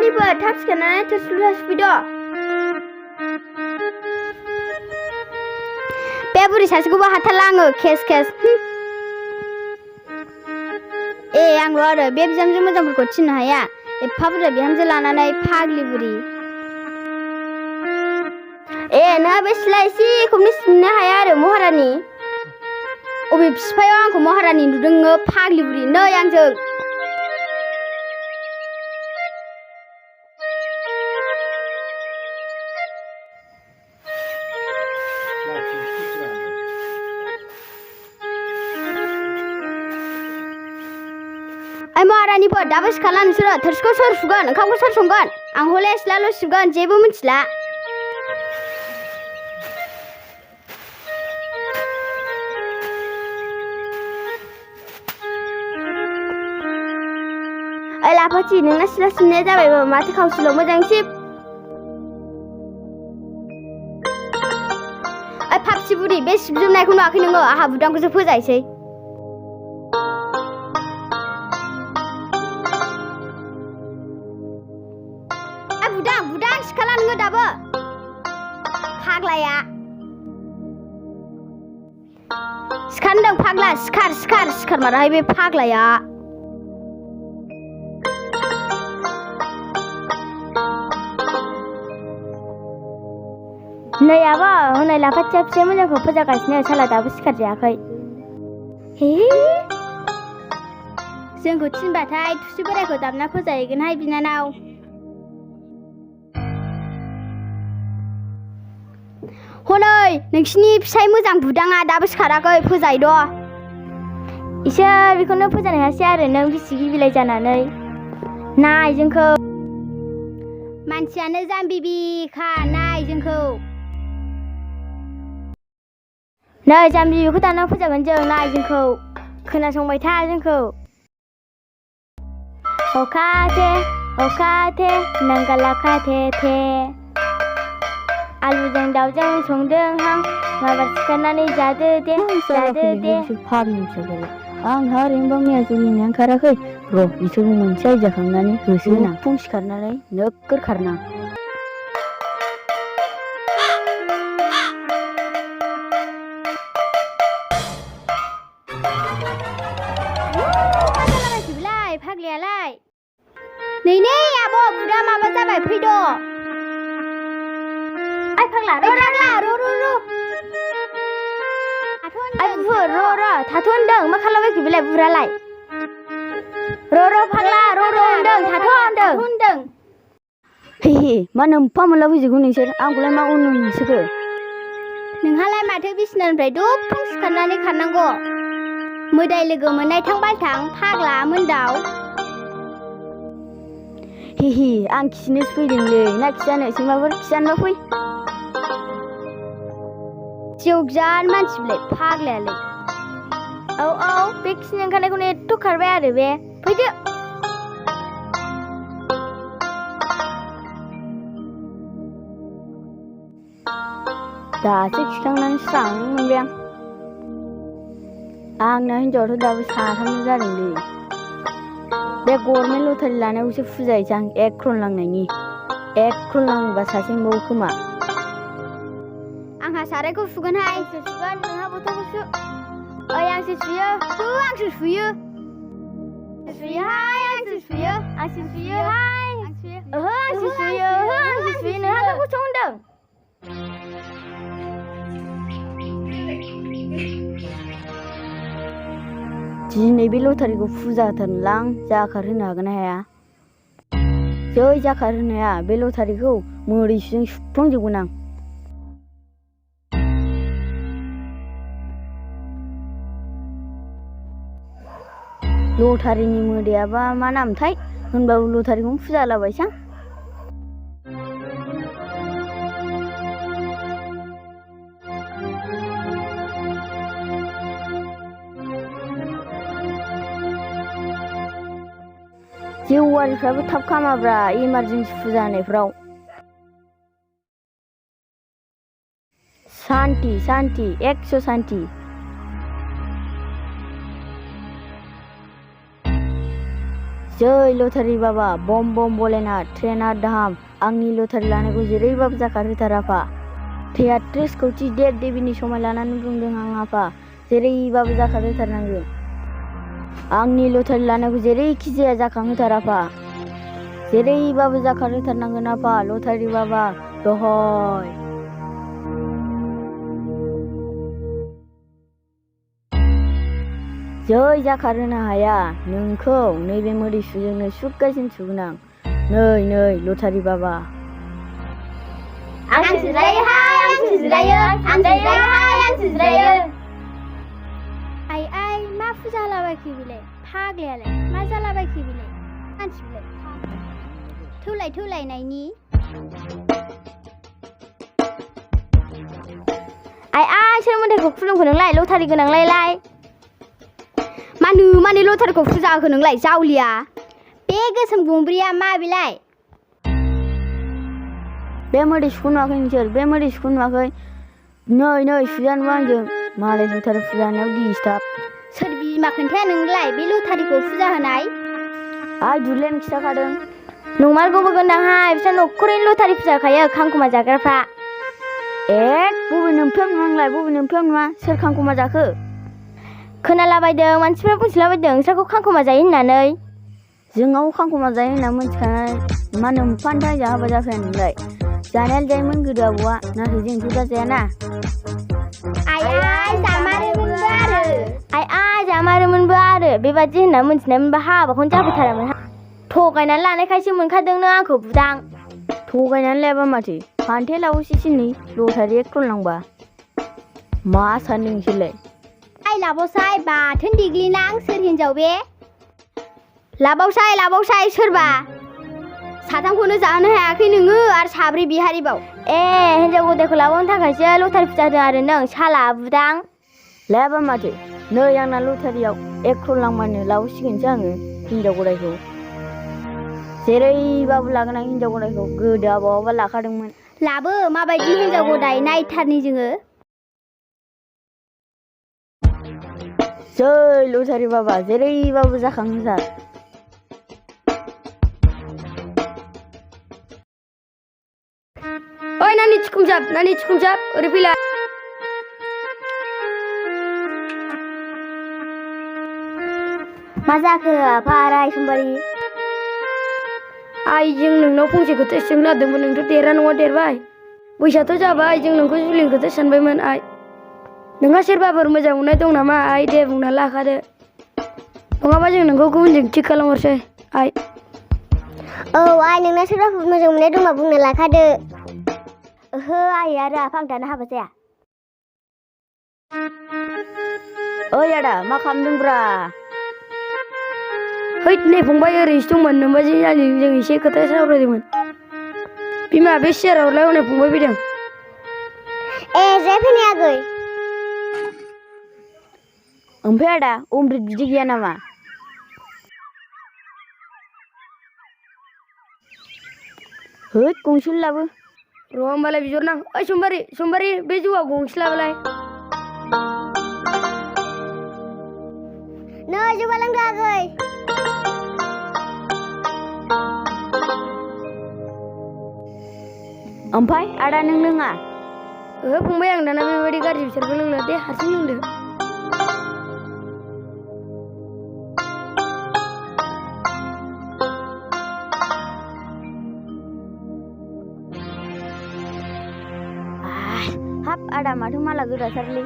महारानिफोर थाब सिखारनानै थोरसि लथा सुफैद'। बे बुरि सासेखौबो हाथारला आङो केस आंल' आरो बे बिहामजो मोजांफोरखौ थिननो हाया। एफा बुरजा बिहामजो लानानै फाग्लि बुरि। नोंहा बे सिला एसेखौनो सिबनो हाया आरो महारानि। अबे बिफायाव आंखौ महारानि नुदों फाग्लि बुरि। नै आंजों महारानिफोर दाबो सिखारला नोंसोरो। थोरसिखौ सोर सुगोन, ओंखामखौ सोर संगोन? आं हले सिथ्लाल' सिबगोन, जेबो मिथिला। लाफाथि नोंना सिला सिबनाया जाबायबो माथो खावसेल' मोजां सिब। फाबसि बुरि बे सिबजोबनायखौ नुवाखै नोङो? आंहा बुदांखौसो फोजायसै। बुदां सिखारला नोङो दाबो फाग्लाया। सिखारदों फाग्ला, सिखार माराहाय बे फाग्लाया। नै आब' हनै लाफाथिया फिसाय मोजांखौ फोजागासिनो, साला दाबो सिखारजायाखै। जोंखौ थिनबाथाय थुसि बोरायखौ दामना फोजाहैगोनहाय बिनानाव। हनै नोंसिनि फिसाय मोजां बुदाङा दाबो सिखाराखै, फोजाहैद'। इसोर बेखौनो फोजानो हायासै आरो नों बिसि गिबिलाय जानानै। नाय जोंखौ मानसियानो जाम्बिबिखा, नाय जोंखौ। नै जाम्बि बेखौ दाना फोजागोन जों, नाय जोंखौ। खोनासंबाय था जोंखौ। अखाथे नांगाला खाथे आलुजों दाउजों संदोंहां, माबार सिखारनानै जादो दे। आंहा ओरैनोबा मैया जुलिनाया ओंखाराखै र' बिसोरखौ मोनसे आयदिया खालामनानै होसोना फुं सिखारनानै नोगोर खारना। फाग्लायालाय नै आब' बुदा माबा जाबाय, फैद'। फाग्ला र' थाथ' होनदों। मा खालामबायखो बेलाय बुरालाय? र' फाग्ला र' होनदों, थाथ' होनदों। मा नोम्फा मोनला फैजोबगौ नोंसोर, आंखौलाय मा उन होसोखो? नोंहालाय माथो बिसिनानिफ्राय दुफुं सिखारनानै खारनांगौ? मोदाय लोगो मोननाय थां बालथां फाग्ला मोनदाव। आं खिनोसो फैदोंलै, ना खिजानो? सैमाफोर खिजानोबा फै। जिउजान मानसि बिलाय फाग्लायालाय। औ बे खिनो ओंखारनायखौनो एथ' खारबाय आरो बे। फैदो। दासो खिखांनानै स्रां मोनबाय आंना हिनजावाथ' दाबो साथामल' जादोंलै। बे गभर्नमेन्ट लटारि लानायावसो फुजाहैसै आं 1 क्रन लांनायनि। 1 क्रन लाङोबा सासे मोनबावो खोमा। आंहा सारायखौ सुगोनहाय। आंसो सुगोन, नोंहा बथलखौ सु। आंसो सुयो। आंसो सुयो। आंसो सुयोहाय। आंसो सुयो। नोंहा गावखौ सु होनदों। दिनै बे लटारिखौ फुजा होथारनोलां, जाखार होनो हागोन ना हाया? जै जाखार होनो हाया बे लटारिखौ मोदैसुजों सुफ्लांजोबगोन आं। लटारिनि मोदायाबा मा नामथाय? होनबाबो लटारिखौनो फुजा होलाबायसां। जेवारिफ्राबो थाब खामाब्रा इमारजेन्सि फुजा होनायफ्राव। शान्ति 100 शान्ति। जय लटारि बाबा बम बम भलेनाथ ट्रेना दाहाम आंनि लटारि लानायखौ जेरैबाबो जाखारहोथार आफा। 33 कौटि देब देबीनि समाय लानानै बुंदों आं आफा, जेरैबाबो जाखारहोथारनांगोन। आंनि लटारि लानायखौ जेरैखि जाया जाखांहोथार आफा, जेरैबाबो जाखारहोथारनांगोन आफा लटारि बाबा दहय। जै जाखारहोनो हाया नोंखौ नैबे मोदैसुजोंनो सुखगासिनो सुगोन आं। नै लटारि बाबा। आं सुज्रायोहाय आं सुज्रायो आं सुज्रायोहाय आं सुज्रायो। आइ मा फुजा होलाबायखो बेलाय फाग्लायालाय, मा जालाबायखो बेलाय मानसि बिलाय थौलायनायनि। आइ सोर मोन्थायखौ खुलुमखो नोंलाय लटारि गोनांलायलाय? मानो लटारिखौ फुजा होखो नोंलाय जावलिया? बे गोसोम गुमब्रिया मा बेलाय? बे मोदैसुखौ नुवाखै नोंसोर? बे मोदैसुखौ नुवाखै? नै सुजानोबो आंजों मालाय लटारि फुजा होनायाव डिस्टार्ब। सोर बिमा खोन्थाया नोंलाय बे लटारिखौ फुजा होनाय? आइ दुर्लायानो खिथाखादों। नंमारगौबो गोनदांहाय, बिस्रा न'खरैनो लटारि फुजा होखायो खांखमा जाग्राफ्रा। बबे नोमफ्राम नङांलाय बबे नोमफ्राम नङा? सोर खांखमा जाखो? खोनालाबायदों मानसिफ्रा बुंसोलाबायदों नोंस्राखौ खांखमा जायो होननानै। जोंनाव खांखमा जायो होनना मिथिखानानै मा नोमफानि थाखाय हाबा जाफैया नोंलाय? जानायालाय जायोमोन गोदो आबौआ, नाथाय जोंथ' दा जायाना। जामारोमोनबो आरो बेबादि होनना मिथिनायमोनबा हाबाखौनो जाफैथारामोन। थगायनानै लानायखायसो मोनखादों नों आंखौ बुदां। थगायनानै लायाबा माथो फान्थेलावसेसो नै लटारि एक लांबा मा सान्दों नोंसोरलाय? लाबावसाय बाथोन देग्लिनां सोर हिनजाव बे? लाबावसाय सोरबा? साथामखौनो जाहोनो हायाखै नोङो आरो साब्रै बिहारिबाव। हिनजाव गोदायखौ लाबावनो थाखायसो लटारि फुजा होदों आरो नों साला बुदां। लायाबा माथो नै आंना लटारियाव 1 क्रर लांबानो लाबोसिगोनसो आङो हिनजाव गोदायखौ। जेरैबाबो लागोन आं हिनजाव गोदायखौ, गोदो आबौआबा लाखादोंमोन। लाबो माबायदि हिनजाव गोदाय नायथारनि जोङो। जै लटारि बाबा जेरैबाबो जाखांहोथार। ओइ नानि थिखुमजाब ओरै फैलाय। मा जाखो आफा रायसुंबारि? आइ जों नोंनाव फंसे खोथा सोंनो नागिरदोंमोन, नोंथ' देरा नङा देरबाय, बैसोआथ' जाबाय, जों नोंखौ जुलिनि खोथा सानबायमोन आइ। नोंहा सोरबाफोर मोजां मोननाय दं नामा आइ? दे बुंना लाखादो, नङाबा जों नोंखौ गुबुनजों थिग खालामहरसै आइ। औ आइ, नोंना सोरबाफोर मोजां मोननाय दंबा बुंना लाखादो। ओहो आइ आरो आफा आं दानो हाबा जाया। ओइ आदा मा खालामदोंब्रा? हैद नै फंबाय ओरैनोसो दंमोन, नोमबाजै जों एसे खोथा सावरायदोंमोन। बिमा बे सियारावलाय हनै फंबाय फैदों। जे फैनो आगै। ओमफ्राय आदा अमृत बिदै गैया नामा? होद गंसेल' लाबो। र' होमबालाय बिहरनां। ओइ समबारि बे जौआ गंसे लाबोलाय। नै जौगा लोंदो आगै। ओमफ्राय आदा नों लोङा? ओहो फंबाय आं दाना बेबायदि गाज्रि बिसारखौ लोंला, दे हारसिं लोंदो। हाब आदा माथो माला गोराथारलै।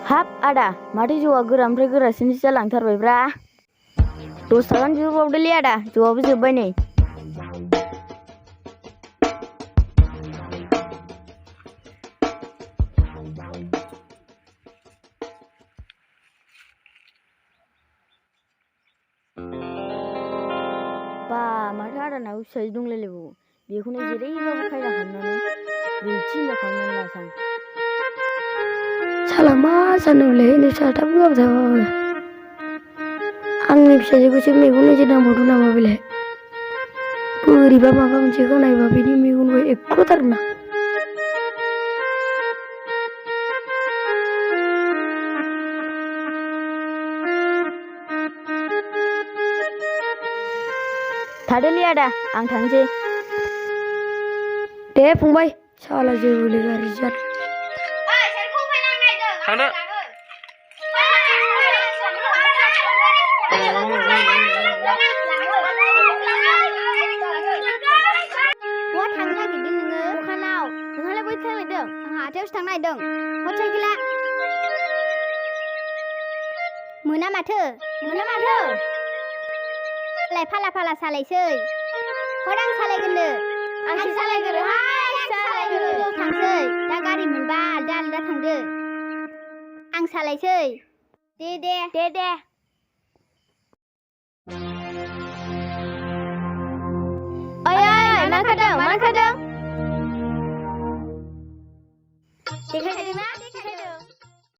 हाब आदा माथो जौआ गोरानिफ्राय गोरासिनसो जालांथारबायब्रा। 10 थाखानि बिहरबावदोलै आदा, जौआबो जोब्बाय नै। माथो आदानाबो फिसाजो दंलायलायबावो, बेखौनो जेरैबाबो खायदा खालामनानै ब्रैथि हिनजाव खालामनानै लासां। साला मा सानदोंलै नोंस्रा थाब होआबा थाबाबो? आंनि फिसाजोखौसो मेगन नोजोर नांबावदों नामा बेलाय? बोरैबा माबा मोनसे खोनायोबा बिनि मेगनबो एख्र'थारोना थादोलै आदा आं थांसै दे फंबाय साला जेबोले गाज्रि जाद थांदो बहा थांनो नागिरदों नोङो दखानाव नोंहालाय बहाय थांनो नागिरदों आं हाथायावसो थांनो नागिरदों हर साइकेला मोना माथो लाय फाला फाला सालायसै हर आं सालायगोननो आं सालायगोन थांसै दा गारि मोनबा आलदा आलदा थांदो आं सालायसै दे ओइ मा खादों